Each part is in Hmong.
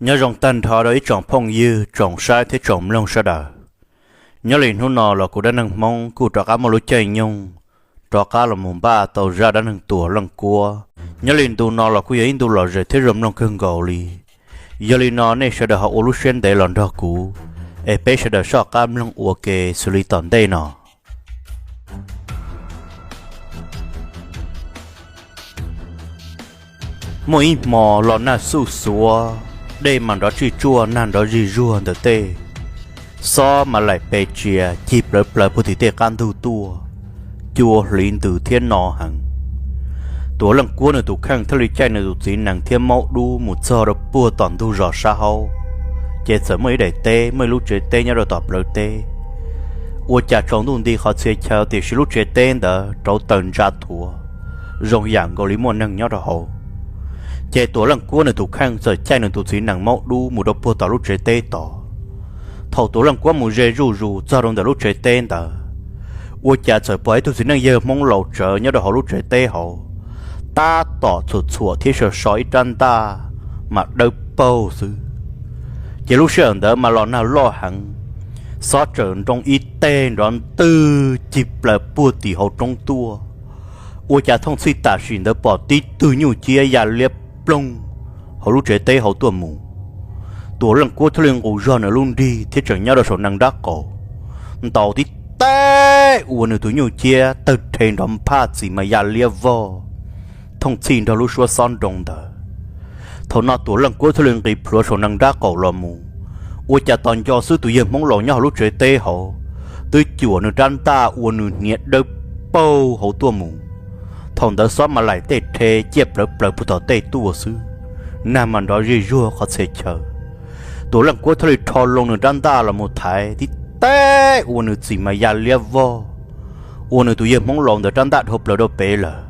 Nyob zoo tag nrho rau ib tsoom phooj ywg, tsoom saib thiab tsoom mloog sawv daws. Nyob li hnub no los kuv dab neeg Hmoob kuj rov qab muaj lub caij nyoog rov qab los mus npaj tau zaj dab neeg Tuam Leej Kuab. Nyob li ntu no los kuj yog ib ntu lom zem thiab zoo mloog kawg nkaus li. Yog li no nej sawv daws ho ua lub siab ntev los nrog kuv, es peb sawv daws soj qab mloog ua ke xws li tom ntej no. Muaj ib hmo los nag xuj xuav, dej mas nrov tsij tsuaj nag nrov zig zuag ntawm tej, xob mas laim pes tsias cig plawv plaws puag tim tej qab ntug tuaj, cua hliv ntws thiab no heev. Tuam Leej Kuab nws tus kheej thiaj li caij nws tus txiv nees thiab maub dub mus txog rau puag tom ntug zos sab haub, ces txawm muaj ib daim teb, muaj ib lub tsev teb nyob rau tom plawv teb. Ua cas tsaus ntuj nti qhov txhia chaw tiam sis lub tsev teb ntawd rauv taws ntsa thuav, zoo yam nkaus li muaj neeg nyob rau hauv. Ces Tuam Leej Kuab nws tus kheej txawm caij nws tus txiv nees maub dub mus rau puag tom lub tsev teb tod. Thaum Tuam Leej Kuab mus ze zuj zus txog rau ntawm lub tsev teb ntawd, ua cas txawm pom ib tug txiv neej yawg Hmoob laus tsawv nyob rau hauv lub tsev teb hauv, tab tom txhuam txhuam thiab so so ib rab ntaj mas dawb paug xwb. Ces lub sij hawm ntawd mas los nag loj heev, xob txawm nroo ib teg nrov ntwg cig plaws puag tim hauv roob tuaj. Ua cas thooj txhij tam sim ntawd pom tib tug nyuj ciab ya liab ploog hauv lub tsev teb hauv tuaj mus. Tuam Leej Kuab thiaj li nqus zog nws lub nrig thiab tseem nyob rau saum nees nrab qaum, ntaus tib teg ua nws tus nyuj ciab tawg rhe nrov nphaj txim mas ya liab vog, thooj txhij nrog lub suab xob nroo ntawd. Thaum no Tuam Leej Kuab thiaj li nqis plhuav saum nees nrab qaum los mus, ua cas tos nco xwb tus yawg Hmoob laus nyob hauv lub tsev teb hauv twb cuam nws rab ntaj ua nws hniav dawb paug hauv tuaj mus. Thaum ntawd xob mas laim tej rhe ciaj plawv plaws puag tom tej tuaj xwb, nag mas nrov zig zuag qhov txhia chaw. Tuam Leej Kuab thiaj li rho loo nws rab ntaj los mus thaiv tib teg ua nws txim mas ya liab vog, ua nws tus yawg Hmoob laus ntawd rab ntaj dhau plaws rau pem lawm,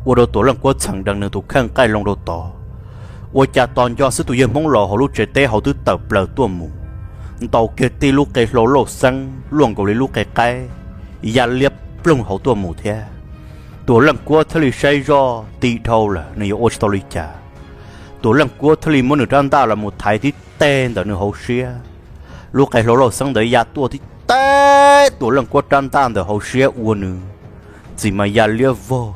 ua rau Tuam Leej Kuab txheem dees nws tus kheej qaij loo rau tod. Ua cas tos nco xwb tus yawg Hmoob laus hauv lub tsev teb hauv twb tawm plaws tuaj mus, ntaus kiag tib lub qe hlau lauj xeeb luaj nkaus li lub qe qaib, ya liab ploog hauv tuaj mus thiab. Tuam Leej Kuab thiaj li saib zoj ti dhau lawm nws yuav ua tsis tau li cas. Tuam Leej Kuab thiaj li muab nws rab ntaj los mus thaiv tib teg ntawm nws hauv siab. Lub qe hlau lauj xeeb ntawd ya tuaj tib teg Tuam Leej Kuab rab ntaj ntawm hauv siab ua nws txim mas ya liab vog,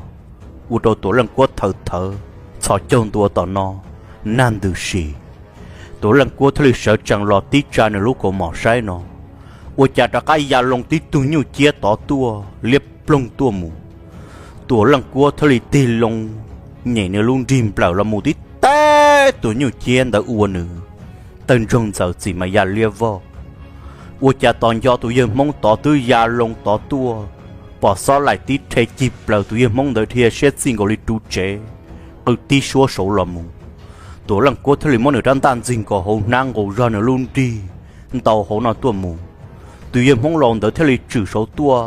ua rau Tuam Leej Kuab thawv thawv txhos caug ntua tom no, nag ntws si. Tuam Leej Kuab thiaj li sawv tsees los tib tsa nws lub kaus mom saib no, ua cas rov qab ya loo tib tug nyuj ciab tod tuaj liab ploog tuaj mus. Tuam Leej Kuab thiaj li tig loo nyem nws lub nrig nplawm los mus tib teg tus nyuj ciab ntawd ua nws tawg ntsoog ntxaws txim mas ya liab vog. Ua cas tos nco tus yawg Hmoob tod twb ya loo tod tuaj, pom xob laim tib rhe cig plaws tus yawg Hmoob ntawd dhia siab txij nkaus li ruv tsev, qw tib suab saud los mus. Tuam Leej Kuab thiaj li muab nws rab ntaj ntxig nkaus hauv hnab nqus zog nws lub nrig ntaus hauv no tuaj mus. Tus yawg Hmoob laus ntawd thiaj li tshwm saud tuaj.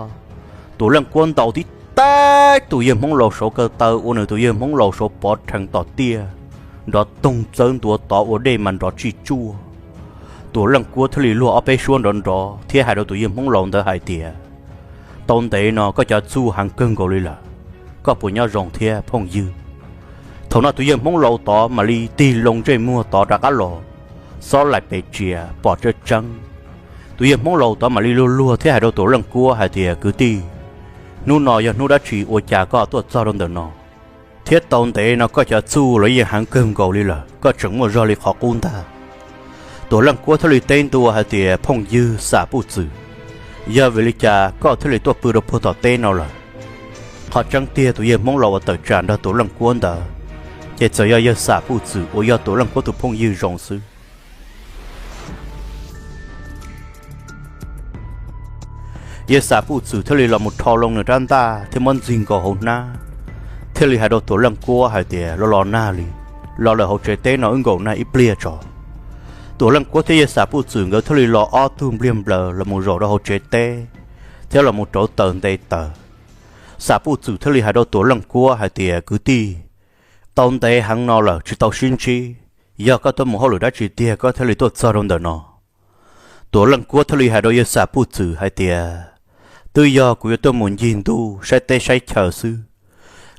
Tuam Leej Kuab ntaus tib teg tus yawg Hmoob laus saud kaw taw ua nws tus yawg Hmoob laus saud pov rhees tom tiaj, nrov toog txawb ntua tod ua dej mas nrov tsij tsuaj. Tuam Leej Kuab thiaj li luag ob peb suab nrov nrov thiab hais rau tus yawg Hmoob laus ntawd hais tias, tau ntev no koj cov txuj heev kawg nkaus li lawm, koj puas nyob zoo thiab phooj ywg? Thaum no tus yawg Hmoob laus tod mam li tig loo ntsej muag tod rov qab los, xob laim pes tsia pom tseeb tseeb. Tus yawg Hmoob laus tod mam li luag luag thiab hais rau Tuam Leej Kuab hais tias, kwv tij, hnub no yog hnub dab tsi ua cas koj tuaj txog rau ntawm no? Thiab tau ntev no koj cov txuj los yeej heev kawg nkaus li lawm, koj tseem muaj zog li qhov qub ntag. Tuam Leej Kuab thiaj li teb ntua hais tias, phooj ywg Xam Puj Txwm, yog vim li cas koj thiaj li tuaj pw rau puag tom teb no lawm? Qhov tseeb tiag tus yawg Hmoob laus uas tawm tsam nrog Tuam Leej Kuab ntawd, ces txawm yog yawg Xam Puj Txwm uas yog Tuam Leej Kuab tus phooj ywg zoo xwb. Yawg Xam Puj Txwm thiaj li los mus rho loo nws rab ntaj thiab muab ntxig nkaus hauv hnab, thiaj li hais rau Tuam Leej Kuab hais tias, los los nag li, los lawm hauv tsev teb no wb nkaum nag ib pliag tso. Tuam Leej Kuab thiab yawg Xam Puj Txwm nkawd thiaj li los ob tug npliag nplaws los mus zaum rau hauv tsev teb, thiab los mus rauv taws nte taws. Xam Puj Txwm thiaj li hais rau Tuam Leej Kuab hais tias, kwv tij, tau ntev heev no lawm tsis tau sib ntsib, yog koj tuaj mus hauj lwm dab tsi tiag koj thiaj li tuaj txog rau ntawm no? Tuam Leej Kuab thiaj li hais rau yawg Xam Puj Txwm hais tias, twb yog kuv yuav tuaj mus ncig ntuj saib teb saib chaw xwb,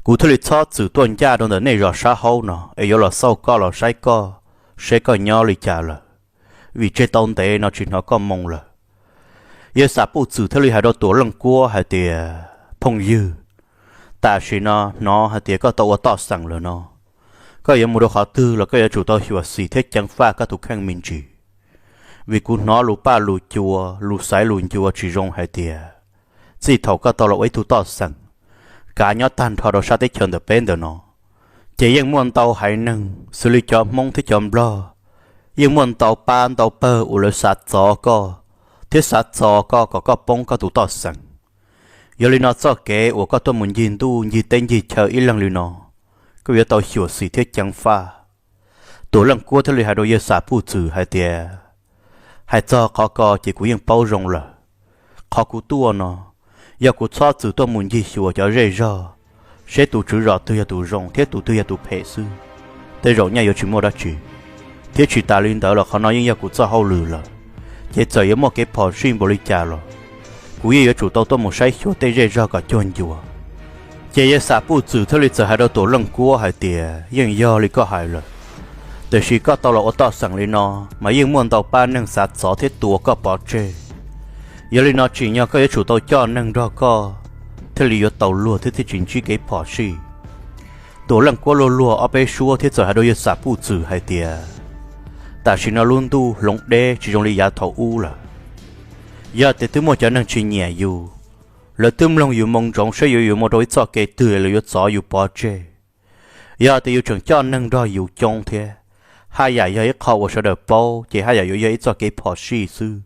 kuv thiaj li txhob txwm tuaj ncaj rau ntawm nej zos sab haub no es yuav los xauj koj los saib koj seb koj nyob li cas lawm, vim tseg tau ntev no tsis hnov koj moo lawm. Yawg Xam Puj Txwm thiaj li hais rau Tuam Leej Kuab hais tias, Phooj ywg, tam sim no hnov hais tias koj tau ua toj xeem lawm no, koj yuav mus rau qhov twg los koj yuav tsum tau xyuam xim thiab ceev faj koj tus kheej me ntsis. Vim kuv hnov lus paj lus cua, lus xaiv lus ncua tsis zoo hais tias txij thaum koj tau los ua ib tug toj xeem kav nyob tag nrho rau sab teb chaws ntawm peb ntawm no, ces yeej muaj ntau haiv neeg xws li cov Hmoob thiab cov Nplog, yeej muaj ntau pab ntau pawg uas lawv xav txov koj thiab xav txo koj kom koj poob koj tus toj xeem. Yog li no txoj kev uas koj tuaj mus ncig ntuj ncig teb ncig chaw ib leeg li no, koj yuav tau xyuam xim thiab ceev faj. Tuam Leej Kuab thiaj li hais rau Yawg Xam Puj Txwm hais tias, Hais txog qhov ko ces kuv yeej paub zoo lawm. Qhov kuv tuaj no, yog kuv txhob txwm tuaj mus ncig xyuas cov zej zog, seb tus tswv zos twg yog tus zoo thiab tus twg yog tus phem xwb, tej zaum nyaj yuav tsis muaj dab tsi. Thiab tsis tas li ntawd los qhov no yeej yog kuv txoj hauj lwm lawm, ces txawm yuav muaj kev phom sij npaum li cas los kuv yeej yuav tsum tau tuaj mus saib xyuas tej zej zog kom cuag ncua. Ces Yawg Xam Puj Txwm thiaj li txawm hais rau Tuam Leej Kuab hais tias, Yeej yog li koj hais lawm, tiam sis koj tau los ua toj xeem li no, mas yeej muaj ntau pab neeg xav txov thiab tua koj pov tseg. Yog li no tsim nyog koj yuav tsum tau coj neeg nrog koj thiaj li yuav tau luag thiab thiaj tsis ntsib kev phom sij. Tuam Leej Kuab luag luag ob peb suab thiab txawm hais rau Yawg Xam Puj Txwm hais tias, Tam sim no lub ntuj hloov deb tsis zoo li yav thaum ub lawm. Yog tias twb muaj cov neeg tsis nyiam yus, lawv twb mloog yus moo ntsoov saib yuav yuav mus rau ib txoj kev twg lawv yuav txov yus pov tseg. Yog tias yus tseem coj neeg nrog yus coob thiab, haj yam yog ib qho uas sawv daws paub ces haj yam yuav yog ib txoj kev phom sij xwb.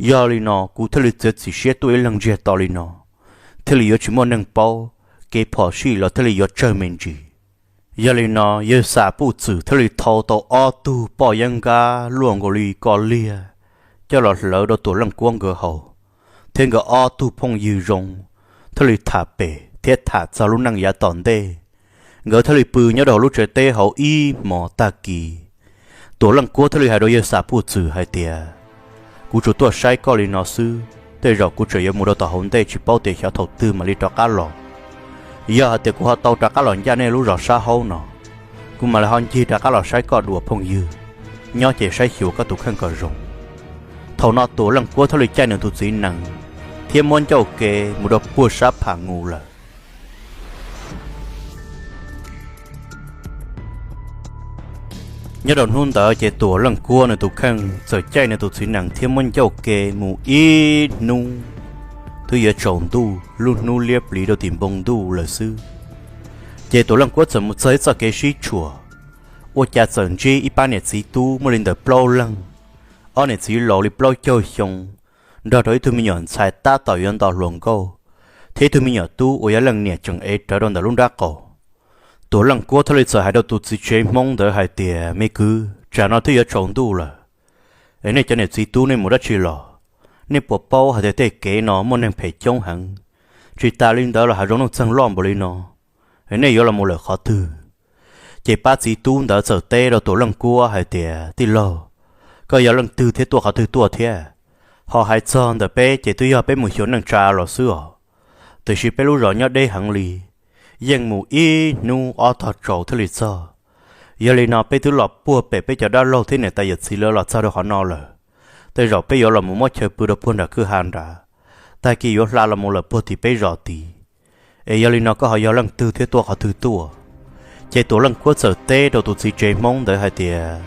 Yog li no kuv thiaj li txiav txim siab tuaj ib leeg ntsiag to li no, thiaj li yuav tsis muaj neeg paub, kev phom sij los thiaj li yuav tsawg me ntsis. Yog li no Yawg Xam Puj Txwm thiaj li thau tau ob tug poj yeeb nkab luaj nkaus li ko liag coj los hlawv rau Tuam Leej Kuab nkawd haus, thiab nkawd ob tug phooj ywg zoo thiaj li tham pem thiab tham txog lub neej yav tom ntej. Nkawd thiaj li pw nyob rau hauv lub tsev teb hauv ib hmos tag kis. Tuam Leej Kuab thiaj li hais rau Yawg Xam Puj Txwm hais tias, Kuv tsuas tuaj saib koj li no xwb, tej zaum kuv tseem yuav mus rau tom hauv ntej tsis paub tias xyov thaum twg mam li rov qab los. Yog hais tias kuv ho tau rov qab los ncaj nej lub zos sab hauv no, kuv mam li ho ncig rov qab los saib koj dua phooj ywg, nyob ces saib xyuas koj tus kheej kom zoo. Thaum no Tuam Leej Kuab thiaj li caij nws tus txiv nees thiab muab ncauj ke mus rau puag sab Pham Nus lawm. Nyob rau hnub ntawd ces Tuam Leej Kuab nws tus kheej txawm caij nws tus txiv nees thiab muab ncauj ke mus ib hnub, twb yuav tsaus ntuj lub hnub liab pliv rau tim npoo ntuj lawm xwb. Ces Tuam Leej Kuab txawm mus txog ib txoj kev sib tshuam, ua cas txawm ntsib ib pab niam txiv tub muaj li ntawm plaub leeg, ob niam txiv laus li plaub caug xyoo, nrog rau ib tug me nyuam ntxhais tab tom yuav nto hluas nkauj, thiab ib tug me nyuam tub uas yog leej niam tseem ev rawv rau ntawm lub nrab qaum. Tuam Leej Kuab thiaj li txawm hais rau tus txiv tsev Hmoob ntawd hais tias, Me kwv, tsam no twb yuav tsaus ntuj lawm, es nej cov niam txiv tub nej mus dab tsi los? Nej puas paub hais tias tej kev no muaj neeg phem coob heev, tsis tas li ntawd los hav zoov nuj txeeg loj npaum li no, es nej yuav los mus lawm qhov twg? Ces pab txiv tub ntawd txawm teb rau Tuam Leej Kuab hais tias, Tij laug, koj yog leej twg thiab tuaj qhov twg tuaj thiab? Ho hais txog ntawm peb ces twb yog peb mus xyuas neej tsa los xwb os, tiam sis peb lub zos nyob deb heev li, yeej mus ib hnub ob tog tsaus thiaj li txog. Yog li no peb twb los puag pem peb cov dab laug thiab niam tais yawm txiv lawv los txog rau qhov no lawm, tej zaum peb yuav los mus muab chaw pw rau puag nram kwj ha nrad, tag kis yuav hla los mus lawm puag tim peb zos tid. Es yog li no koj ho yog leej twg thiab tuaj qhov twg tuaj? Ces Tuam Leej Kuab txawm teb rau tus txiv tsev Hmoob ntawd hais tias,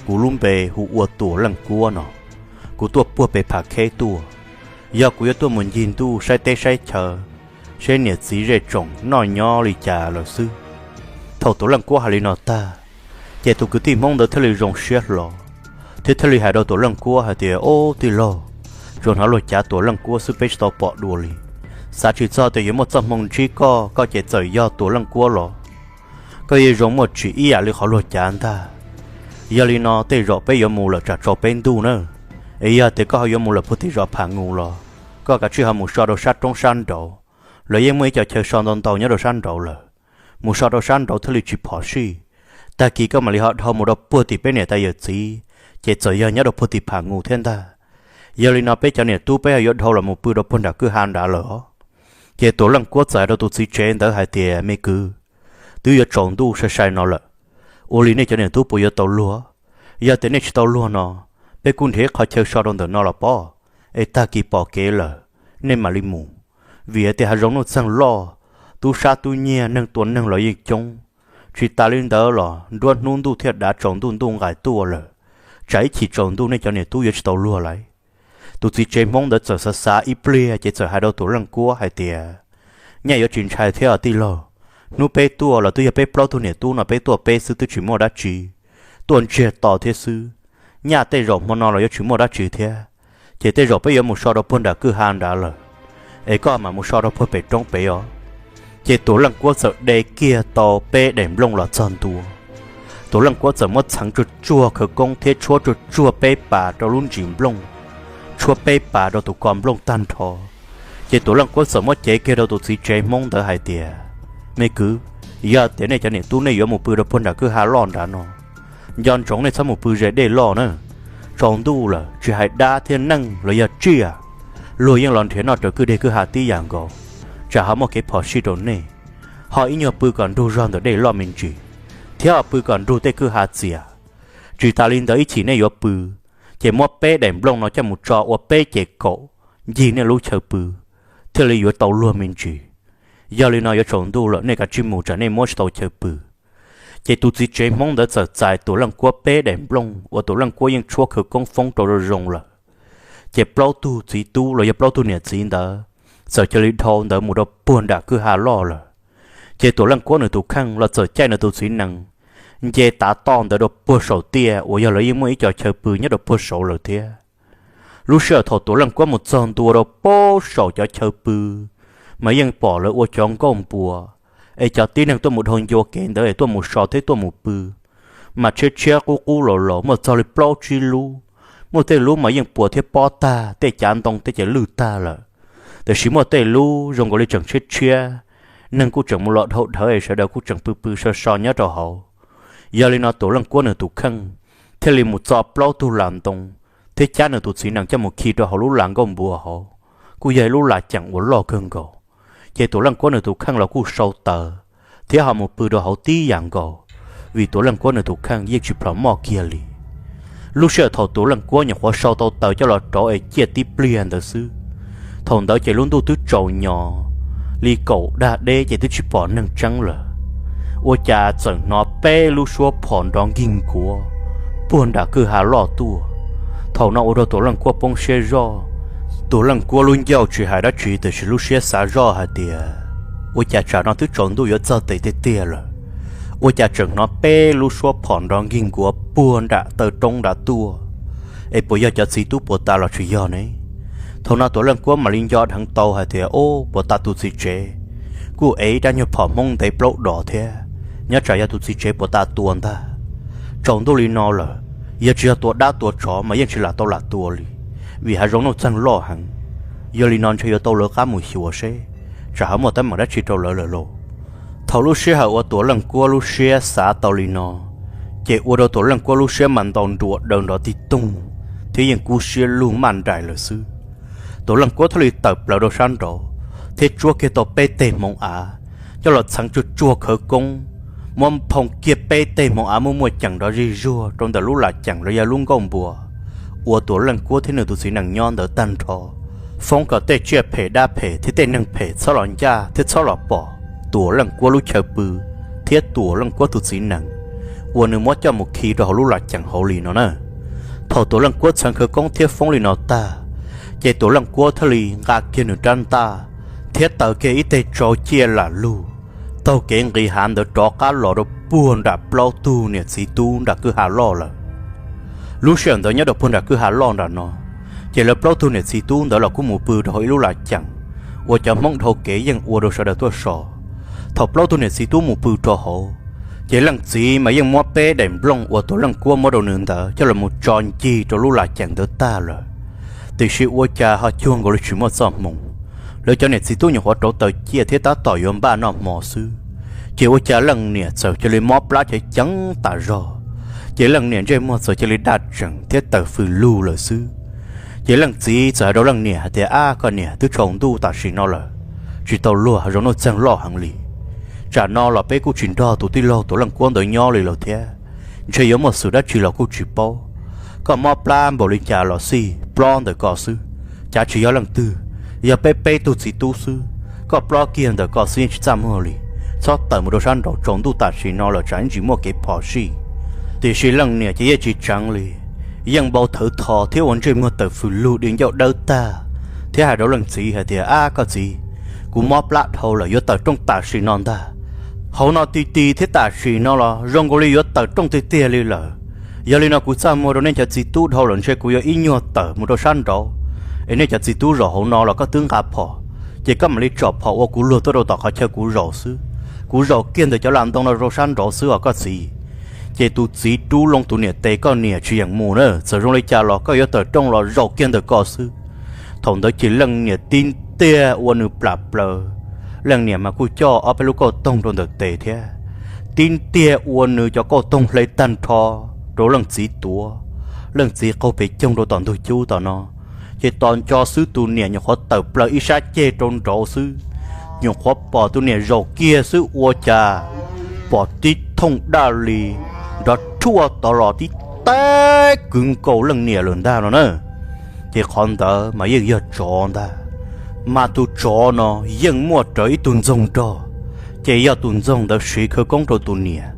Kuv lub npe hu ua Tuam Leej Kuab no, kuv tuaj puag pem Pham Kheb tuaj, yog kuv yuav tuaj mus ncig ntuj saib teb saib chaw, saib niam txiv zej tsoom noj nyob li cas lawm xwb. Thaum Tuam Leej Kuab hais li no tag, ces tus kwv tij Hmoob ntawd thiaj li zoo siab hlo, thiab thiaj li hais rau Tuam Leej Kuab hais tias, Ob tij laug, tsuas hnov luag cav Tuam Leej Kuab xwb peb tsis tau pom dua li. Xav tsis txog tias yuav muaj txoj hmoo ntsib koj, koj ces txawm yog Tuam Leej Kuab los? Koj yeej zoo muaj tsim ib yam li qhov luag cav ntag. Yog li no tej zaum peb yuav mus lawm tsam tsaus peb ntuj na. Es yog tias koj ho yuav mus lawm puag tim zos Pham Nus los, koj kav tsij ho mus so rau sab roob sab nraud, lawv yeej muaj ib co chaw so ntau ntau nyob rau sab nraud lawm. Mus so rau sab nraud thiaj li tsis phom sij. Tag kis koj mam li ho dhau mus rau puag tim peb niam tais yawm txiv, ces txawm yog nyob rau puag tim Pham Nus thiab ntag. Yog li no peb cov niam tub peb ho yuav dhau los mus pw rau puag nram kwj ha nrad lawm os. Ces Tuam Leej Kuab txawm hais rau tus txiv tsev ntawd hais tias, Me kwv, twb yuav tsaus ntuj sai sai no lawm, ua li nej cov niam tub puas yuav tau luag? Yog tias nej tsis tau luag no, peb kuj nrhiav qhov chaw so rau ntawm no los pob, es tag kis pom kev lawm, nej mam li mus. Vim hais tias hav zoov nuj txeeg loj, tub sab tub nyiag, neeg tua neeg los yeej coob. Tsis tas li ntawd los nruab hnub ntuj thiaj dav tsaus ntuj, ntuj nqaim tuaj lawm, tsam ib chim tsaus ntuj nej cov niam tub yuav tsis tau luag lawm. Tus txiv tsev Hmoob ntawd txawm xav xav ib pliag ces txawm hais rau Tuam Leej Kuab hais tias, Nyaj yuav tsis ntshai thiab os tij laug. Hnub peb tuaj los twb yog peb plaub tug niam tub no peb tuaj peb xwb, twb tsis muaj dab tsi, tuaj ntsiag to thiab xwb. Nyaj tej zaum hmo no los yuav tsis muaj dab tsi thiab, ces tej zaum peb yuav mus so rau puag nram kwj ha nrad lawm, es koj mam mus so rau puag pem roob pem os. Ces Tuam Leej Kuab txawm de kiag tau peb daim nplooj los txog ntua. Tuam Leej Kuab txawm muab txheev tsuag tsuag khawv koob thiab tshuab tsuag tsuag peb pas rau lub ntsis nplooj, tshuab peb pas rau tus ko nplooj tag nrho. Ces Tuam Leej Kuab txawm muab cev kiag rau tus txiv tsev Hmoob ntawd hais tias, Me kwv, yog tias nej cov niam tub nej yuav mus pw rau puag nram kwj ha loj nrad no, nco ntsoov nej txhob mus pw ze dej loj na. Tsaus ntuj lawm, tsis hais dab thiab neeg los yog tsiaj, luag yeej los nrhiav noj raws kwj deg kwj ha tib yam nkaus, tsam ho muaj kev phom sij rau nej. Ho ib nyuag pw kom nrug zog ntawm dej loj me ntsis, thiab ho pw kom nrug tej kwj ha txias. Tsis tas li ntawd ib chim nej yuav pw, ces muab peb daim nplooj no coj mus tso ua peb ces kaum, ncig nej lub chaw pw, thiaj li yuav tau luag me ntsis. Yog li no yuav tsaus ntuj lawm nej kav tsij mus tsam nej muab tsis tau chaw pw. Ces tus txiv tsev Hmoob ntawd txawm txais Tuam Leej Kuab peb daim nplooj uas Tuam Leej Kuab yeej tshuab khawv koob foob rau zoo zoo lawm. Ces plaub tug txiv tub los yog plaub tug niam txiv ntawd txawm cia li dhau ntawd mus rau puag nram kwj ha loj lawm. Ces Tuam Leej Kuab nws tus kheej los txawm caij nws tus txiv nees nce tav toj ntawd rau puag saum tiaj uas yog lawv yeej muaj ib co chaw pw nyob rau puag saud lawm thiab. Lub sij hawm thaum Tuam Leej Kuab mus txog ntua rau puag saum cov chaw pw, mas yeej pom lawv ua cov nkuaj npua, es cov tib neeg tuaj mus dhau ncua kev ntawd es tuaj mus so thiab tuaj mus pw, mas tshiab tshiab qub qub los los muaj txog li plaub tsib lub. Muaj tej lub mas yeej puas thiab pob tag, tej cav ntoo tej ces lwj tag lawm, tiam sis muaj tej lub zoo nkaus li tseem tshiab tshiab, neeg kuj tseem mus los dhau dhawv es sawv daws kuj tseem pw pw so so nyob rau hauv. Yog li no Tuam Leej Kuab nws tus kheej thiaj li mus txo plaub tug las ntoo thiab cab nws tus txiv nees coj mus khi rau hauv lub las nkuaj npua hauv, kuj yog ib lub las ceem uas loj kawg nkaus. Ces Tuam Leej Kuab nws tus kheej los kuj sau taws thiab ho mus pw rau hauv tib yam nkaus, vim Tuam Leej Kuab nws tus kheej yeej tsis plhom moj kiag li. Lub sij hawm thaum Tuam Leej Kuab nyuam qhuav sau tau taws coj los rauv es ciaj tib pliag ntawd xwb, thaum ntawd ces lub ntuj twb tsaus nyo li kaum dag deb ces twb tsis pom neeg tseeb lawm. Ua cas txawm hnov peb lub suab phom nrov nkig nkuav puag nram kwj ha loj tuaj. Thaum no ua rau Tuam Leej Kuab poob siab zoj. Tuam Leej Kuab lub ncauj tsis hais dab tsi tiam sis lub siab xav zoj hais tias, ua cas tsam no twb tsaus ntuj yuav txog tes tiag tiag lawm, ua cas tseem hnov peb lub suab phom nrov nkig nkuav puag nram taw roob nrad tuaj, es puas yog cov txiv tub puas tas los tsis yog ne? Thaum no Tuam Leej Kuab mam li nco dheev tau hais tias, o, puas tas tus txiv tsev kuj ev ib rab nyuag phom Hmoob ntev plaub dos thiab, nyob tsam yog tus txiv tsev puas tas tua ntag. Tsaus ntuj li no lawm, yog tsis yog tua dab tua tsov mas yeej tsis lam tau lam tua li, vim hav zoov nuj txeeg loj heev. Yog li no ntshe yuav tau lawv qab mus xyuas seb tsam ho muaj teeb meem dab tsi rau lawv lawm lauj. Thaum lub sij hawm uas Tuam Leej Kuab lub siab xav tau li no, ces ua rau Tuam Leej Kuab lub siab mas ntaus nruas daws nrov tig toog thiab yeej kub siab lug maj nraim lawm xwb. Tuam Leej Kuab thiaj li tawm plaws rau sab nraud thiab tsuab kiag tau peb teg hmoov av coj los txheev tsuag tsuag khawv koob, muab phoo kiag peb teg hmoov av muaj muaj ceem nrov zig zuag rau ntawm lub las ceem los yog lub nkuaj npua uas Tuam Leej Kuab thiab nws tus txiv nees nyob ntawd tag nrho, foob kom tej tsiaj phem dab phem thiab tej neeg phem txhob los ncaj thiab txhob los pom Tuam Leej Kuab lub chaw pw thiab Tuam Leej Kuab tus txiv nees uas nws muab coj mus khi rau hauv lub las ceem hauv li no na. Thaum Tuam Leej Kuab txheev khawv koob thiab foob li no tag, ces Tuam Leej Kuab thiaj li nqa kiag nws rab ntaj thiab taws kiag ib teg tsau ciaj lam lug, taug kev nqis hav ntawd rov qab los rau puag nram plaub tug niam txiv tub nram kwj ha loj lawm. Lub sij hawm ntawd nyob rau puag nram kwj ha loj nram no, ces lawv plaub tug niam txiv tub ntawd los kuj mus pw rau hauv ib lub las ceem uas cov Hmoob dhau kev yeej ua rau sawv daws tuaj so. Thaum plaub tug niam txiv tub mus pw rau hauv, ces leej txiv mas yeej muab peb daim nplooj uas Tuam Leej Kuab muab rau nws ntawd coj los mus tso ncig rau lub las ceem ntawd tag lawm. Tiam sis ua cas ho cuag nkaus li tsis muaj txoj hmoo, lawv cov niam txiv tub nyuam qhuav rauv taws ciaj thiab tab tom yuav npaj noj hmo xwb, ces ua cas leej niam txawm cia li mob plab ceev ceev tas zog. Ces leej niam ntsej muag txawm cia li daj tseem thiab tawm fws lug lawm xwb. Ces leej txiv txawm hais rau leej niam hais tias, Ab, koj niam, twb tsaus ntuj tam sim no lawm, tsis tau luag, hav zoov nuj txeeg loj heev li. Tsam no los peb kuj tsis nrog tus tij laug Tuam Leej Kuab ntawd nyob li lawm thiab. ntshe yuav muaj xwm dab tsi los kuj tsis paub. Koj mob plab npaum li cas los xij plob ntawm koj xwb, cav tsis yog leej twg, yog peb peb tug txiv tub xwb. Koj plob kiag ntawm koj xwb yeej tsis txaj muag li. Txhob tawm mus rau sab nraud, tsaus ntuj tam sim no lawm tsam ib ntsis muaj kev phom sij. Tiam sis leej niam ces yeej tsis tseev li, yeej npau thawv tho thiab ua ntsej muag tawm fws lug di ncauj dawb tag, thiab hais rau leej txiv hais tias, Ab koj txiv, kuv mob plab dhau lawm, yuav tawm rooj tam sim no ntag. Hauv no ti ti thiab tam sim no los zoo nkaus li yuav tawm rooj tiag tiag li lawm. Yog li no kuv txaj muag rau nej cov txiv tub dhau lawm, ntshe kuv yuav ib nyuag tawm mus rau sab nraud, es nej cov txiv tub zaum hauv no los koj twb nqa phom, ces koj mam li tsom phom ua kuv luag tuaj rau tom qhov chaw kuv zaum xwb. Kuv zaum kiag ntawm cov las ntoo no rau sab nraud xwb os koj txiv. Ces tus txiv rub loo tus niam tes, Koj niam, tsis yeem mus na, txawm zoo li cas los koj yuav tawm rooj los zaum kiag ntawm koj xwb. Thaum ntawd ces leej niam tib ntiag ua nws plam plaws. Leej niam mas kuj coj ob peb lub kauj toog rau ntawm tes thiab, tib ntiag ua nws cov kauj toog hle tag nrho rau leej txiv tuav. Leej txiv qaug pes coog rau tom ntug cub tom no, ces tos nco xwb tus niam nyuam qhuav tawm plaws ib sab ceg rau nraud xwb, nyuam qhuav pom tus niam zaum kiag xwb ua cas pom tib thooj daj li nrov rhuaj tod los tib teb kwv nkaus leej niam lawm ntag no na. Ces qhov ntawd mas yeej yog tsov ntag, mas tus tsov no yeej muaj rawv ib tug ntxoog nrog, ces yog tus ntxoog ntawd siv khawv koob rau tus niam,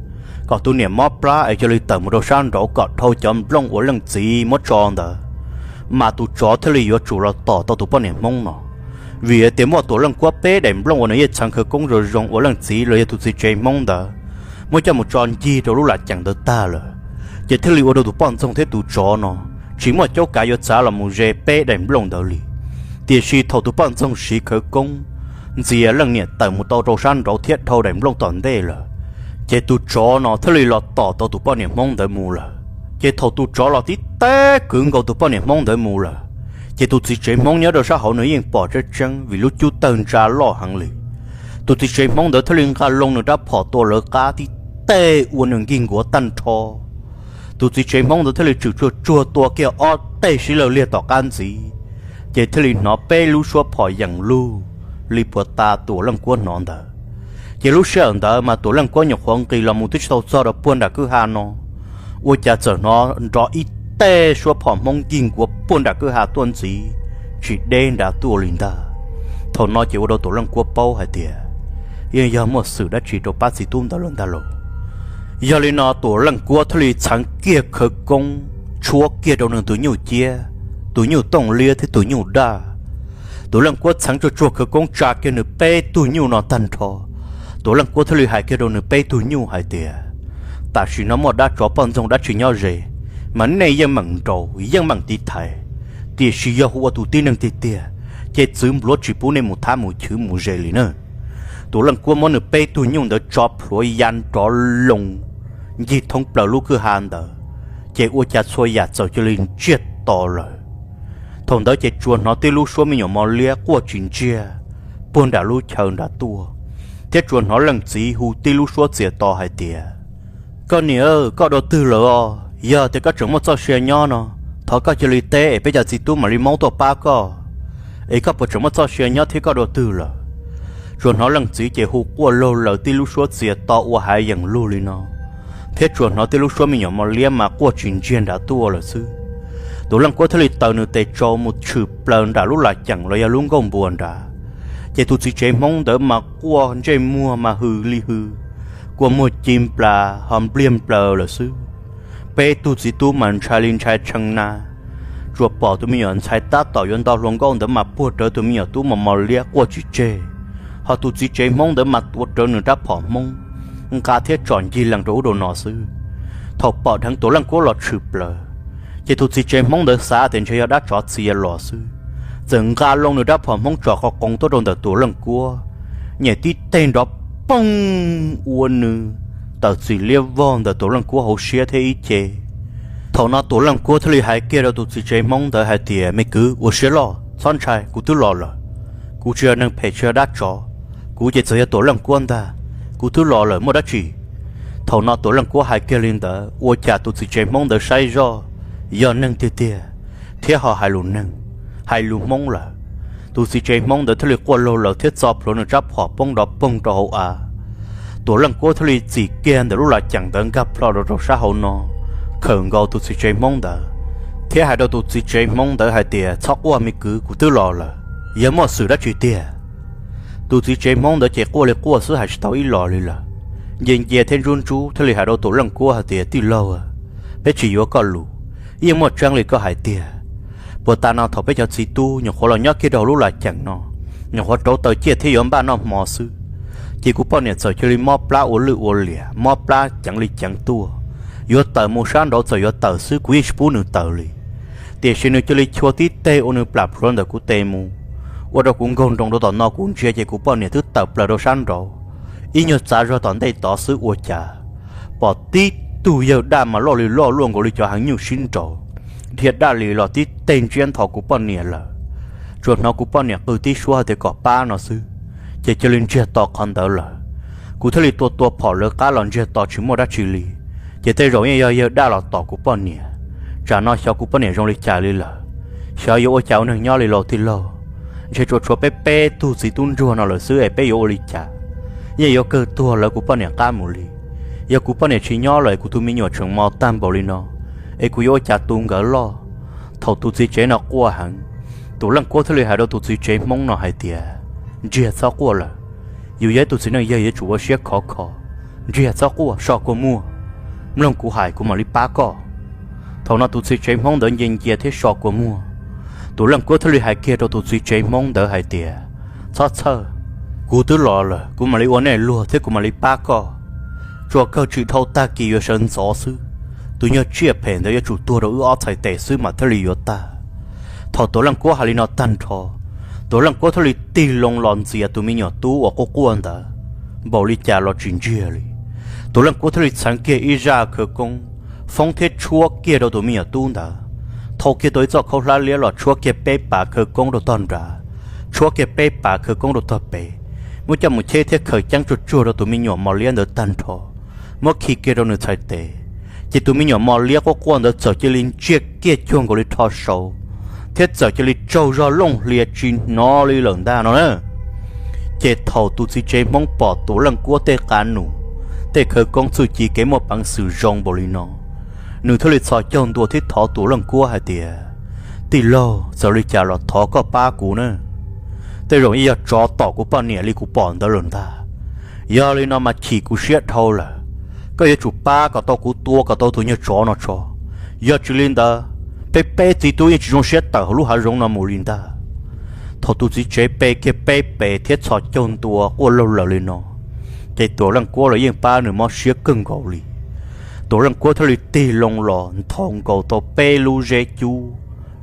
kom tus niam mob plab es cia li tawm mus rau sab nraud kom dhau cov nplooj uas leej txiv muab tso ntawd, mas tus tsov thiaj li yuav tsum los tom tau tus poj niam Hmoob no. Vim tias muaj Tuam Leej Kuab peb daim nplooj uas nws yeej txheev khawv koob zoo zoo uas leej txiv los yog tus txiv tsev Hmoob ntawd muab coj mus tso ncig rau lub lam ceem ntawd tag lawm, ces thiaj li ua rau tus poj ntxoog thiab tus tsov no tsis muaj cuab kav yuav txav los mus ze peb daim nplooj ntawd li. Tiam sis thaum tus poj ntxoog siv khawv koob ntxias leej niam tawm mus tau rau sab nraud thiab dhau daim nplooj tom ntej lawm, ces tus tsov no thiaj li los tom tau tus poj niam Hmoob ntawd mus lawm. Ces thaum tus tsov los tib teb kwv nkaus tus poj niam Hmoob ntawd mus lawm, ces tus txiv tsev Hmoob nyob rau sab hauv nws yeej pom tseeb tseeb vim lub cub tawg ntsa loj heev li. Tus txiv tsev Hmoob ntawd thiaj li nqa loo nws rab phom tua lawv qab tib teg ua nws nkig nkuav tag nrho. Tus txiv tsev Hmoob ntawd thiaj li tshwm tsuag tsuag tua kiag ob teg sib law liag tom qab ntxiv, ces thiaj li hnov peb lub suab phom yeem lug li puas tas Tuam Leej Kuab hnov ntawd. Ces lub sij hawm ntawd mas Tuam Leej Kuab nyuam qhuav nqis los mus twb tsis tau txog rau puag nram kwj ha no, ua cas txawm hnov nrov ib teg suab phom Hmoob nkig nkuav puag nram kwj ha tuaj ntxiv, tsis deb nrad tuaj li ntag. Thaum no ces ua rau Tuam Leej Kuab paub hais tias yeej yog muaj xwm dab tsi rau pab txiv tub ntawd lawm ntag lauj. Yog li no Tuam Leej Kuab thiaj li txheev kiag khawv koob tshuab kiag rau nws tus nyuj ciab, tus nyuj tooj liab thiab tus nyuj daj. Tuam Leej Kuab txheev tsuag tsuag khawv koob tsa kiag nws peb tug nyuj no tag nrho. Tuam Leej Kuab thiaj li hais kiag rau nws peb tug nyuj hais tias, Tam sim no muaj dab tsov poj ntxoog dab tsi nyob ze, mas nej yeej meem nraus yeej meem tiv thaiv, tiam sis yog hu ua tus tib neeg tiag tiag, ces txwv npluav tsis pub nej mus thab mus chwv mus ze li na. Tuam Leej Kuab muab nws peb tug nyuj ntawd tso plhuav ya nrov loo ncig thoob plaws lub kwj ha ntawd, ces ua cas txhua yam txawm cia li ntsiag to lawm. Thaum ntawd ces tsuas hnov tib lub suab me nyuam mos liab quaj tsis ntsiag puag nram lub chaw nrad tuaj, thiab tsuas hnov leej txiv hu tib lub suab txias to hais tias, Koj niam, koj dua twg lawm os? Yog tias koj tseem muaj txoj sia nyob no, thov koj cia li teb es peb cov txiv tub mam li maub tuaj pab koj. Es koj puas tseem muaj txoj sia nyob thiab koj dua twg lawm? Tsuas hnov leej txiv ces hu quaj laug lawm tib lub suab txias to ua hav yeem lug li no, thiab tsuas hnov tib lub suab me nyuam mos liab mas quaj tsis ntsiag nrad tuaj lawm xwb. Tuam Leej Kuab thiaj li taws nws tes tsau mus tshwm plaws nram lub las ceem los yog lub nkuaj npua nrad, ces tus txiv tsev Hmoob ntawd mas quaj ntsej muag mas hws li hws, kua muag ci nplas ho npliag nplaws lawm xwb. Peb tug txiv tub mas ntshai li ntshai tshee na. Tsuas pom tus me nyuam ntxhais tab tom yuav nto hluas nkauj ntawd mas puag rawv tus me nyuam tub mos mos liab quaj tsis tseg, ho tus txiv tsev Hmoob ntawd mas tuav rawv nws rab phom Hmoob nqa thiab tsom ncig lees rau ub rau no xwb. Thaum pom dheev Tuam Leej Kuab los tshwm plaws, ces tus txiv tsev Hmoob ntawd xav tias ntshe yog dab tsov txia los xwb, txawm nqa loo nws rab phom Hmoob tsom qo qoos tuaj rau ntawm Tuam Leej Kuab, nyem tib teg nrov poog ua nws tawm txim liab vog ntawm Tuam Leej Kuab hauv siab thiab ib ce. Thaum no Tuam Leej Kuab thiaj li hais kiag rau tus txiv tsev Hmoob ntawd hais tias, Me kwv, ua siab loj, txhob ntshai, kuv twb los lawm. Kuv tsis yog neeg phem tsis yog dab tsov, kuv ces txawm yog Tuam Leej Kuab ntag. Kuv twb los lawm muaj dab tsi? Thaum no Tuam Leej Kuab hais kiag li ntawd ua cas tus txiv tsev Hmoob ntawd saib zoj yog neeg tiag tiag, thiab ho hais lus neeg, hais lus Hmoob lawm. Tus txiv tsev Hmoob ntawd thiaj li quaj laug lawm thiab txo plhuav nws rab phom poob nrov poog rau hauv av. Tuam Leej Kuab thiaj li txim kiag ntawm lub las cees ntawd nkag plho rau rau sab hauv no, khawm nkaus tus txiv tsev Hmoob ntawd, thiab hais rau tus txiv tsev Hmoob ntawd hais tias, Txhob quaj me kwv, kuv twb los lawm, yog muaj xwm dab tsi tiag? Tus txiv tsev Hmoob ntawd ces quaj li quaj xwb hais tsis tau ib los li lawm. Nce ncia thiab ntsub ntsub thiaj li hais rau Tuam Leej Kuab hais tias, Tij laug, peb tsis yuav koj lus, yeej muaj tseeb li koj hais tiag. Puag ta no thaum peb cov txiv tub nyuam qhuav los nyob kiag rau hauv lub las cees no, nyuam qhuav rauv taws ciaj thiab yuav npaj noj hmo xwb, ces kuv poj niam txawm cia li mob plab ua lwj ua liam, mob plab ceev li ceev tuaj. Yuav tawm mus sab nraud txawm yuav tawm xwb, kuv yeej tsis pub nws tawm li. Tiam sis nws cia li chua tib teg ua nws plam plhuav ntawm kuv tes mus, ua rau kuv nkaug nroos rau tom no kuv ntsia ces kuv poj niam twb tawm plaws rau sab nraud. Ib nyuag txav zog tom ntej tod xwb ua cas pom tib tug yawg daj mas loj li loj luaj nkaus li cov heev nyuj sib nraus, dhia daj li los tib teg ntsiab nthos kuv poj niam lawm. Tsuas hnov kuv poj niam qw tib suab hais tias kom pab no xwb, ces cia li ntsiag to qhov ntawd lawm. Kuv thiaj li tua tua phom lawv qab los ntsiag to tsis muaj dab tsi li. Ces tej zaum yeej yog yawg daj los tom kuv poj niam. Tsam no xyov kuv poj niam zoo li cas li lawm, xyov yuav ua cas ua neeg nyob li los tij laug. Ntshe tsuas tshuav peb peb tug txiv tub ntsuag no lawm xwb es peb yuav ua li cas? Yeej yuav kawg tuag lawv kuv poj niam qab mus li. Yog kuv poj niam tsis nyob lawm es kuv tus me nyuam tseem mos tag npaum li no, es kuv yuav ua cas tu nkawd loj? Thaum tus txiv tsev no quaj heev, Tuam Leej Kuab thiaj li hais rau tus txiv tsev Hmoob no hais tias, Ntsiag txhob quaj lawm, yus yog ib tug txiv neej yawg yuav tsum ua siab khov kho. Ntsiag txhob quaj, so kua muag, mloog kuv hais kuv mam li pab koj. Thaum no tus txiv tsev Hmoob ntawd nce ncia thiab so kua muag. Tuam Leej Kuab thiaj li hais kiag rau tus txiv tsev Hmoob ntawd hais tias, Txhob txhawj, kuv twb los lawm, kuv mam li ua nej luag thiab kuv mam li pab koj. Tsuas kawg tsis dhau tag kis yuav sawv ntxov xwb, tus nyuag tsiaj phem ntawd yuav tsum tuag rau wb ob txhais tes xwb mas thiaj li yuav tag. Thaum Tuam Leej Kuab hais li no tag nrho, Tuam Leej Kuab thiaj li tig loo los ntxias tus me nyuam tub uas quaj quaj ntawd, npaum li cas los tsis ntsiag li. Tuam Leej Kuab thiaj li txheev kiag ib zaj khawv koob, foob thiab tshuab kiag rau tus me nyuam tub ntawd, thau kiag tau ib txoj khaub hlab liab los tshuab kiag peb pas khawv koob rau tog nrad, tshuab kiag peb pas khawv koob rau tog pem, muab coj mus cheb thiab khaws ceeb tsuag tsuag rau tus me nyuam mos liab ntawd tag nrho, muab khi kiag rau nws txhais tes. Ces tus me nyuam mos liab quaj quaj ntawd txawm cia li ntsiag kiag cuag nkaus li rho saud, thiab txawm cia li tsaug zog looj hlias tsis hnov li lawm ntag no na. Ces thaum tus txiv tsev Hmoob pom Tuam Leej Kuab tej qav num, tej khawv koob txuj ci kev muaj peev xwm zoo npaum li no, nws thiaj li txhos caug ntua thiab thov Tuam Leej Kuab hais tias, Tij laug, txawm li cas los thov koj pab kuv na. Tej zaum yeej yog tsov tom kuv poj niam li kuv pom ntawd lawm ntag. Yog li no mas chim kuv siab dhau lawm. Koj yuav tsum pab kom tau kuv tua kom tau tus nyuag tsov no tso. Yog tsis li ntawd, peb peb txiv tub yeej tsis zoo siab tawm hauv lub hav zoov no mus li ntag. Thaum tus txiv tsev pe kiag peb pes thiab txhos caug ntua quaj laug lawm li no, ces Tuam Leej Kuab los yeej pab nws mob siab kawg nkaus li. Tuam Leej Kuab thiaj li tig loo los nthos nkaus tau peb lub zeb cub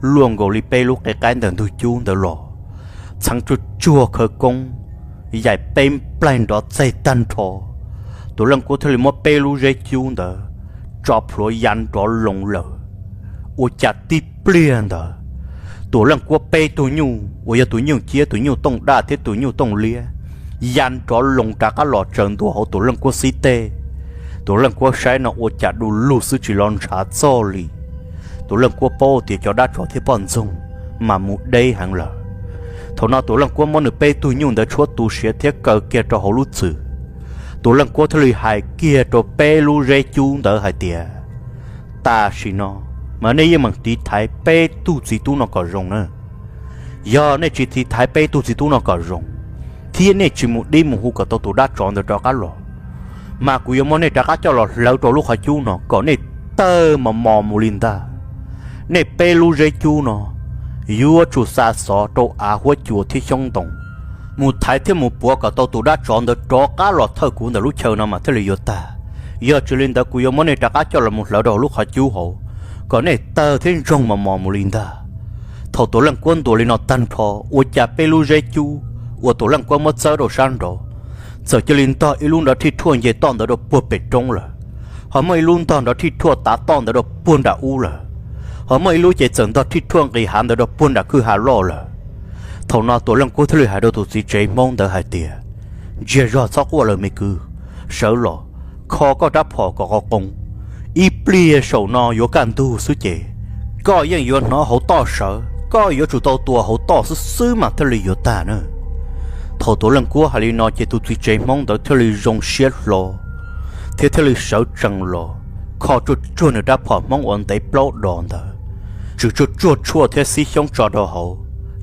luaj nkaus li peb lub qe qaib ntawm ntug cub ntawd los, txheev tsuag tsuag khawv koob, yaim peb nplaig nrov txeg tag nrho. Tuam Leej Kuab thiaj li muab peb lub zeb cub ntawd tso plhuav ya nrov loo lawm. Ua cas tib pliag ntawd, Tuam Leej Kuab peb tug nyuj uas yog tus nyuj ciab, tus nyuj tooj daj thiab tus nyuj tooj liab ya nrov loo rov qab los tsaws ntua hauv Tuam Leej Kuab xib teg. Tuam Leej Kuab saib no ua cas du lug xwb tsis los ntshav txog li. Tuam Leej Kuab paub tias cov dab tsov thiab poj ntxoog mas mus deb heev lawm. Thaum no Tuam Leej Kuab muab nws peb tug nyuj ntawd tshuab tu siav thiab kaw kiag rau hauv lub txwm. Tuam Leej Kuab thiaj li hais kiag rau peb lub zeb cub ntawd hais tias, Tam sim no mas nej yeej meem tiv thaiv peb tug txiv tub no kom zoo na. Yog nej tsis tiv thaiv peb tug txiv tub no kom zoo, thiab nej tsis mus dib mus hu kom tau tus dab tsov ntawd rov qab los, mas kuv yuav muab nej rov qab coj los hlawv rau lub qhov cub no kom nej tawg mos mos mus li ntag. Nej peb lub zeb cub no yuav tsum xa xov rau av huab cua thiab xyoob ntoo, mus thaiv thiab mus puav kom tau tus dab tsov ntawd rov qab los thawj kuv ntawm lub chaw no mas thiaj li yuav tag. Yog tsis li ntawd kuv yuav muab nej rov qab coj los mus hlawv rau hauv lub qhov cub hauv, kom nej tawg thiab ntsoog mos mos mus li ntag. Thaum Tuam Leej Kuab ntuas li no tag nrho, ua cas peb lub zeb cub uas Tuam Leej Kuab muab txawb rau sab nraud txawm cia li ntog ib lub nrov thij rhuaj nce toj ntawd rau puag pem roob lawm, ho muaj ib lub ntog nrov thij rhuaj tav toj ntawd rau puag nram ub lawm, ho muaj ib lub ces txawm ntog thij rhuaj nqis hav ntawd rau puag nram kwj ha loj lawm. Thaum no Tuam Leej Kuab thiaj li hais rau tus txiv tsev Hmoob ntawd hais tias, Ntsiag zog txhob quaj lawm me kwv, sawv los, kho koj rab phom kom qov qoos. Ib pliag saum no yuav kaj ntug xwb ces koj yeej yuav hnov hauv toj sawv, koj yuav tsum tau tua hauv toj xwb xwb mas thiaj li yuav tag na. Thaum Tuam Leej Kuab hais li no ces tus txiv tsev Hmoob ntawd thiaj li zoo siab hlo thiab thiaj li sawv tsees los kho tsuag tsuag nws rab phom Hmoob uas ntev plaub dos ntawd, tsuag tsuag tshuaj thiab xib xyoob tso rau hauv.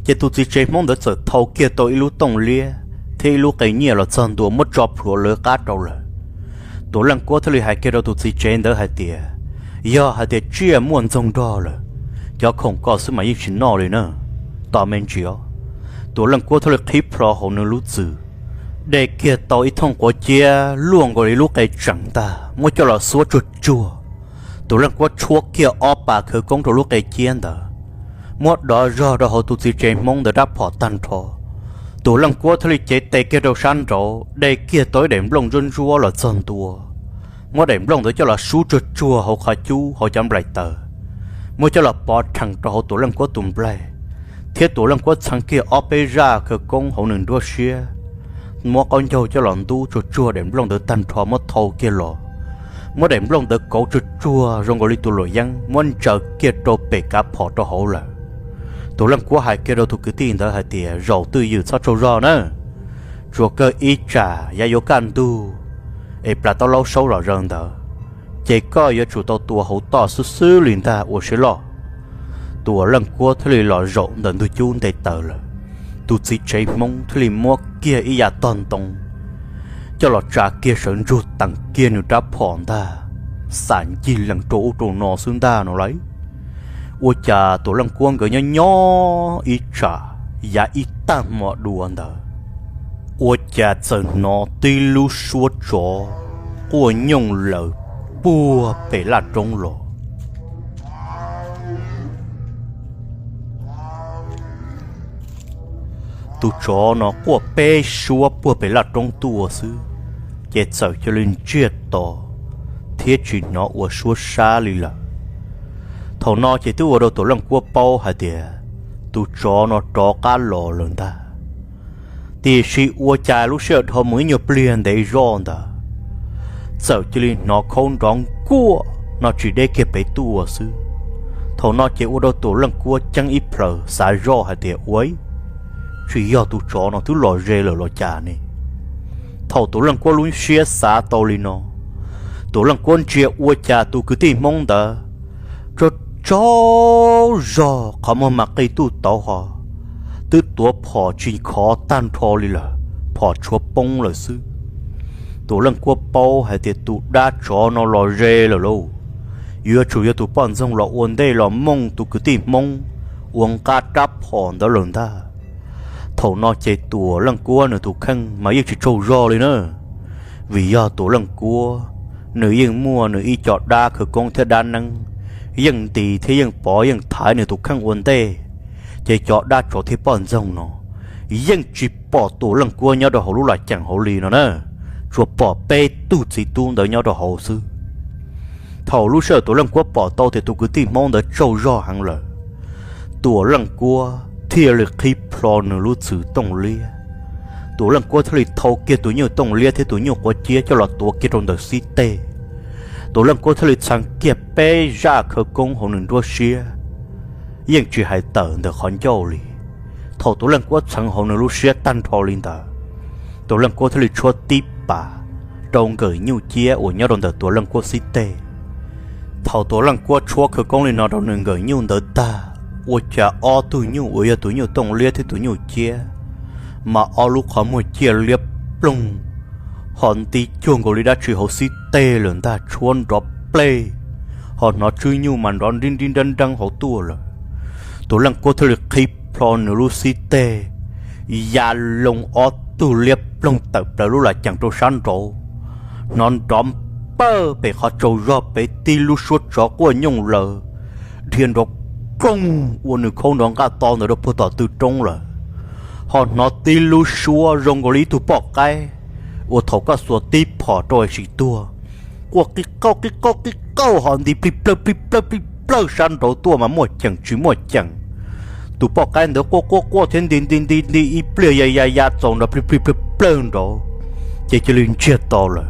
Ces tus txiv tsev Hmoob ntawd txawm thau kiag tau ib lub tooj liab thiab ib lub qe nyiaj los txog ntua muab tso plhuav lawv qab rau lawm. Tuam Leej Kuab thiaj li hais kiag rau tus txiv tsev ntawd hais tias, yog hais tias tsiaj muaj ntxoog nrog lawm, cov khoom ko xwb mas yeej tsis noj li na, tos me ntsis os. Tuam Leej Kuab thiaj li qhib plho hauv nws lub txwm, de kiag tau ib thooj quav ciab luaj nkaus li lub qe tseem ntag muab coj los xuab tsuag tsuag. Tuam Leej Kuab tshuab kiag ob pas khawv koob rau lub qe ciab ntawd, muab dov zog rau hauv tus txiv tsev Hmoob ntawd rab phom tag nrho. Tuam Leej Kuab thiaj li cev tes kiag rau sab nraud de kiag tau ib daim nplooj ntsuab ntsuab los txog ntua, muab daim nplooj ntawd coj los sub tsuag tsuag hauv qhov cub hauv cov nplaim taws, muab coj los pov rhees rau hauv Tuam Leej Kuab tus nplaig, thiab Tuam Leej Kuab txheev kiag ob peb zaj khawv koob hauv nws nruab siab, muab qaub ncaug coj los ntub tsuag tsuag daim nplooj ntawd tag nrho muab thau kiag los, muab daim nplooj ntawd kauv tsuag tsuag zoo nkaus li tus luam yeeb muab ntsaws kiag rau pem kav phom rau hauv lawm. Tuam Leej Kuab hais kiag rau tus kwv tij ntawd hais tias, zaum twj ywm txhob tsaug zog na, tsuas kawg ib tsam yav yuav kaj ntug es plas taub laub saub zom zaws ntawd, ces koj yuav tsum tau tua hauv toj xwb xwb li ntag ua siab loj. Tuam Leej Kuab thiaj li los zaum ntawm ntug cub nte taws lawm. Tus txiv tsev Hmoob thiaj li muab kiag ib yav tog ntoo coj los tsa kiag sawv ntsug teem kiag nws rab phom ntag, xam ncig lees rau ub rau no xwb ntag no lauj. Ua cas Tuam Leej Kuab nkawd nyob nyob ib tsam yav ib tag hmo dua ntawd, ua cas txawm hnov tib lub suab tsov quaj nyooj laws puag pem laj roob los. Tus tsov no quaj peb suab puag pem laj roob tuaj xwb, ces txawm cia li ntsiag to thiab tsis hnov ua suab sab li lawm. Thaum no ces twb ua rau Tuam Leej Kuab paub hais tias tus tsov no rov qab los lawm ntag. Tiam sis ua cas lub sij hawm dhau mus ib nyuag pliag ntev zoj ntawd, txawm cia li hnov khaub nrov nkuaj no tsis deb kiag pem tuaj xwb. Thaum no ces ua rau Tuam Leej Kuab ceeb ib plhaws xav zoj hais tias, ua, tsis yog tus tsov no twb los ze lawm los cas ne? Thaum Tuam Leej Kuab lub siab xav tau li no, Tuam Leej Kuab ntsia ua cas tus kwv tij Hmoob ntawd tsaug tsaug zog qhov muag mas qi tuj tauv ho, twb tuav phom tsis khov tag nrho li lawm, phom tshuav poob lawm xwb. Tuam Leej Kuab paub hais tias tus dab tsov no los ze lawm lauj, yuav tsum yog tus poj ntxoog los ua ntej los mooj tus kwv tij Hmoob uas nqa rab phom ntawd lawm ntag. Thaum no ces Tuam Leej Kuab nws tus kheej mas yeej tsis tsaug zog li na, vim yog Tuam Leej Kuab nws yeej muaj nws ib co dab khawv koob thiab dab neeb yeej nti thiab yeej pov yeej thaiv nws tus kheej ua ntej, ces cov dab tsov thiab poj ntxoog no yeej tsis pom Tuam Leej Kuab nyob rau hauv lub laj ceem hauv li no na, tsuas pom peb tug txiv tub ntawd nyob rau hauv xwb. Thaum lub sij hawm Tuam Leej Kuab pom tau tias tus kwv tij Hmoob ntawd tsaug zog heev lawm, Tuam Leej Kuab thiaj li qhib plho nws lub txwm tooj liab. Tuam Leej Kuab thiaj li thau kiag tus nyuj tooj liab thiab tus nyuj quav ciab coj los tuav kiag rau ntawm xib teg. Tuam Leej Kuab thiaj li txheev kiag peb zaj khawv koob hauv nws nruab siab, yeej tsis hais tawm ntawm qhov ncauj li. Thaum Tuam Leej Kuab txheev hauv nws lub siab tag nrho li ntawd, Tuam Leej Kuab thiaj li tshuab tib pas rau nkawm nyuj ciab uas nyob rau ntawm Tuam Leej Kuab xib teg. Thaum Tuam Leej Kuab tshuab khawv koob li no rau nws nkawm nyuj ntawd tag, ua cas ob tug nyuj uas yog tus nyuj tooj liab thiab tus nyuj ciab mas ob lub qhov muag ciaj liab ploog, ho nti cuag nkaus li dab tsi hauv xib teg lawm ntag, tshuab nrov plej, ho hnov tswb nyuj mas nrov nrib nrib nreeb nreeb hauv tuaj lawm. Tuam Leej Kuab thiaj li qhib plho nws lub xib teg, ya loo ob tug liab ploog tawm plaws lub laj ceem rau sab nraud, hnov nrov npawj pem qhov tsaug zog pem tib lub suab tsov quaj nyooj laws, dhia nrov koog ua nws khaub nrov nqaj to ntawd rau puag tom tw roob lawm. Ho hnov tib lub suab zoo nkaus li ib tug poj qaib uas thaum koj xuas tib phom rau es sim tuag, quaj qi qauj qi qauj qi qauj ho nti plig plawg plig plawg plig plawg sab nraud tuaj mas muaj ceem tsis muaj ceem. Tus poj qaib ntawd quaj quaj quaj thiab nti nti nti nti ib pliag ya ya ya txaus nrov plig plig plawg plawg nraud, ces cia li ntsiag to lawm.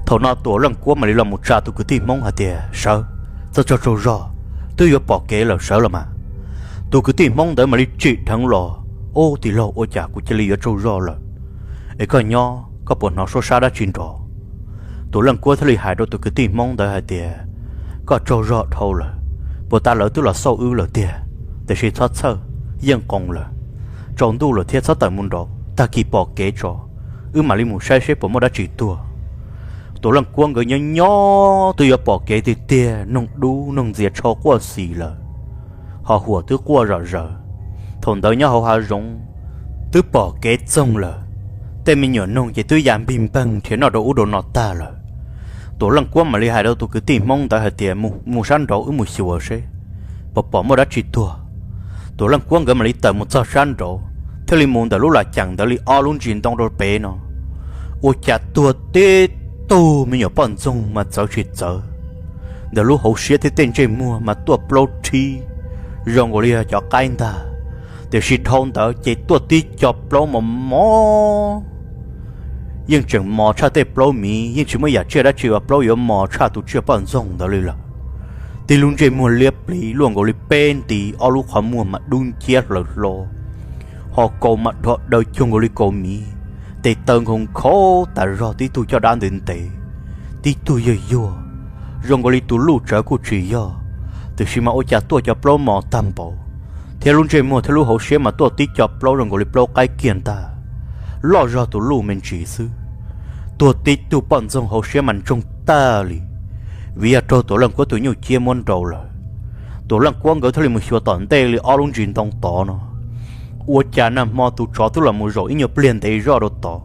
Thaum no Tuam Leej Kuab mam li los mus tsa tus kwv tij Hmoob hais tias, sawv, txhob tsaug tsaug zog, twb yuav pom kev lawm, sawv los mas. Tus kwv tij Hmoob ntawd mam li tsim dheev los, Ub, tij laug, ua cas kuv cia li yuav tsaug zog lawm, es koj nyob koj puas hnov suab sab dab tsi nrov? Tus Leej Kuab thiaj li hais rau tus kwv tij Hmoob ntawd hais tias, koj tsaug zog dhau lawm, puag ta lawv twb los xauj wb lawm tiag, tiam sis txhob txhawj, yeej qoos lawm, tsaus ntuj lawm thiab txhob tawm mus nraud, tag kis pom kev tso, wb mam li mus saib seb puas muaj dab tsi tuag. Tus Leej Kuab nkawd nyob nyob twb yuav pom kev tiag tiag, noog dub noog ntxias tshau quaj xis lawm, ho huam twb quaj zom zaws. Thaum ntawd nyob hauv hav zoov twb pom kev txoog lawm, tej me nyuam noog ces twb ya npig npeeg nrhiav noj rau ub rau no tag lawm. Tus Leej Kuab mam li hais rau tus kwv tij Hmoob ntawd hais tias, mus sab nraud wb mus xyuas seb puas pom muaj dab tsi tuag. Tus Leej Kuab nkawd mam li tawm mus txog sab nraud, thiaj li mus ntawm lub las ceem ntawd li ob lub ntsis ntoo rau pem no, ua cas tuag tib tug me nyuam poj ntxoog mas txawv tsis txawv, ntawm lub hauv siab thiab tej ntsej muag mas tuaj plaub rhib zoo nkaus li yog cov qaib ntag, tiam sis dhau ntawd ces tuaj tib co plaub mos mos, yeej tseem mos tshaj tej plaub miv, yeej tsis muaj yam tsiaj dab tsi uas plaub yuav mos tshaj tus tsiaj poj ntxoog ntawd li lawm. Tib lub ntsej muag liab pliv luaj nkaus li peb nti, ob lub qhov muag mas dub nciab hlaws hlo, ho kaus mas dhos daws cuag nkaus li kaus miv, tes taw nkhaus nkhaus tas zog, tib tug caj dab ntev ntev, tib tug yuag yuag, zoo nkaus li tus luj tsawv kuj tsis yog, tiam sis mas ua cas tuaj cov plaub mos tag npaum, thiab lub ntsej muag thiab lub hauv siab mas tuaj tib co plaub zoo nkaus li plaub qaib kiag ntag, loj zog tus luj me ntsis xwb. Tuag tib tug poj ntxoog hauv siab mas ntsoog tag li, vim yog raug Tuam Leej Kuab tus nyuj ciab muab nrau lawm. Tuam Leej Kuab nkawd thiaj li mus xyuas tom ntej li ob lub ntsis ntoo tod no, ua cas nag hmo tus tsov twb los mus zaum ib nyuag pliag ntev zoj rau tod,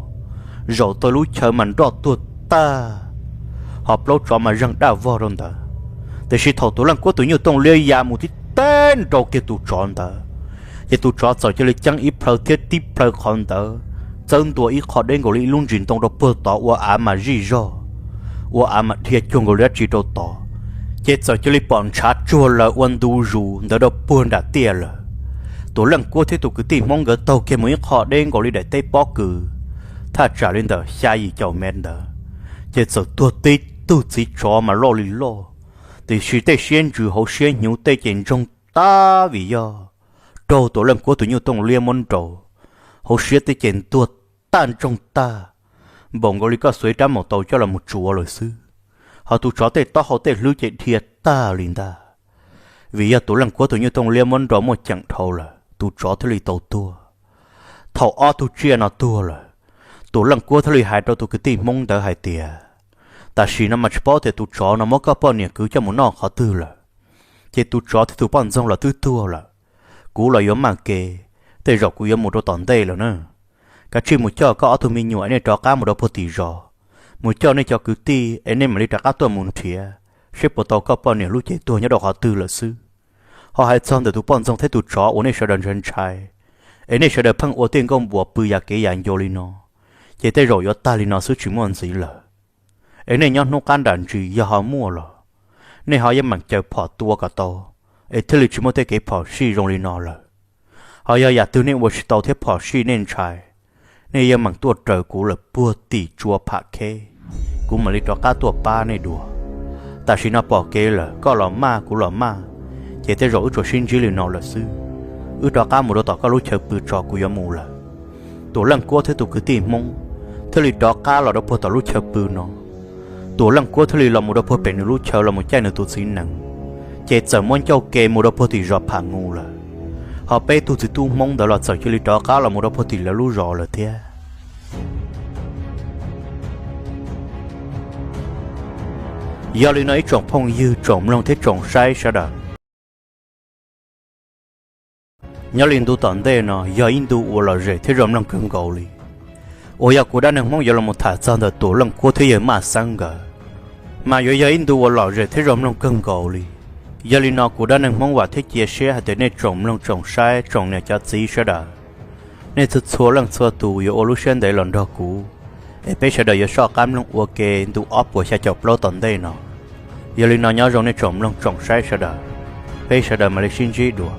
zaum tau lub chaw mas nroj tuag tag, ho plaub tsov mas zeeg daj vog rau ntawd. Tiam sis thaum Tuam Leej Kuab tus nyuj tooj liab ya mus tib teg nrau kiag tus tsov ntawd, ces tus tsov txawm cia li ceeb ib plhaw thiab tib plhaw qhov ntawd, txawb ntua ib qho deb nkaus li ib lub ntsis ntoo rau puag tod ua av mas zij zog, ua av mas dhia cuag nkaus li dab tsi rau tod, ces txawm cia li pom ntshav tsuag lawm ua ntu zus ntawd rau puag nram tiaj lawm. Tuam Leej Kuab thiab tus kwv tij Hmoob nkawd taug kiag mus ib qho deb nkaus li daim teb pob kws, thaj tsam li ntawm xya yim caum mev ntawd, ces txawm tuag tib tug txiv tsov mas loj li loj, tiam sis tej siab ntsws hauv siab hnyuv tej ces ntsoog tag vim yog raug Tuam Leej Kuab tus nyuj tooj liab muab nrau, hauv siab tej ces ntuag tag ntsoog tag, npaum nkaus li koj xuas ib rab maum taus coj los mus tsuav lawm xwb. Ho tus tsov tej taub hau tej hlwb ces dhia tag li ntag. Vim yog Tuam Leej Kuab tus nyuj tooj liab muab nrau muaj ceem dhau lawm, tus tsov thiaj li tau tuag. Thaum ob tug tsiaj no tuag lawm, Tuam Leej Kuab thiaj li hais rau tus kwv tij Hmoob ntawd hais tias, tam sim no mas tsis paub tias tus tsov no muab koj poj niam kwv coj mus noj qhov twg lawm, ces tus tsov thiab tus poj ntxoog los twb tuag lawm. Kuv los yuav maj kev, tej zaum kuv yuav mus rau tom ntej lawm na. Kav tsij mus coj koj ob tug me nyuam es nej rov qab mus rau puag tim zos, mus coj nej cov kwv tij es nej mam li rov qab tuaj mus nrhiav seb puas tau koj poj niam lub cev tuag nyob rau qhov twg lawm xwb. Ho hais txog ntawm tus poj ntxoog thiab tus tsov uas nej sawv daws ntshai ntshai, es nej sawv daws pheej ua tiaj nkauj npuas pw yam kev yam ncua li no, ces tej zaum yuav tag li no xwb tsis muaj ntxiv lawm. Es nej nyob hnub qab nram ntsis yog ho muaj los, nej ho yeej meem caws phom tua kom tau, es thiaj li tsis muaj tej kev phom sij zoo li no lawm. Ho yog yam twg nej ua tsis tau thiab phom sij nej ntshai, nej yeej meem tuaj raws kuv lawm puag tim tsua Pham Kheb, kuv mam li rov qab tuaj pab nej dua. Tam sim no pom kev lawm, koj los maj kuv los maj, ces tej zaum wb tsuas sib ntsib li no lawm xwb. Wb rov qab mus rau tom koj lub chaw pw tso, kuv yuav mus lawm. Tuam Leej Kuab thiab tus kwv tij Hmoob thiaj li rov qab los rau puag tom lub chaw pw no. Tuam Leej Kuab thiaj li los mus rau puag pem nws lub chaw los mus caij nws tus txiv nees, ces txawm muab ncauj ke mus rau puag tim zos Pham Nus lawm. Ho peb tug txiv tub Hmoob ntawd los txawm cia li rov qab los mus rau puag tim lawv lub zos lawm thiab. Yog li no ib tsoom phooj ywg tsoom mloog thiab tsoom saib sawv daws, nyob li ntu tom ntej no yog ib ntu uas lom zem thiab zoo mloog kawg nkaus li, uas yog kuv dab neeg Hmoob yuav los tham txog ntawm Tuam Leej Kuab thiab yawg Maj Xeeb nkawd, mas yuav yog ib ntu uas lom zem thiab zoo mloog kawg nkaus li. Yog li no kuv dab neeg Hmoob vam thiab cia siab hais tias nej tsoom mloog tsoom saib tsoom niam cov txiv sawv daws, nej txhua txhua leej txhua tus yuav ua lub siab ntev los nrog kuv, es peb sawv daws yuav soj qab mloog ua ke ntu ob puas xya caum plaub tom ntej no. Yog li no nyob zoo nej tsoom mloog tsoom saib sawv daws, peb sawv daws mam li sib ntsib dua.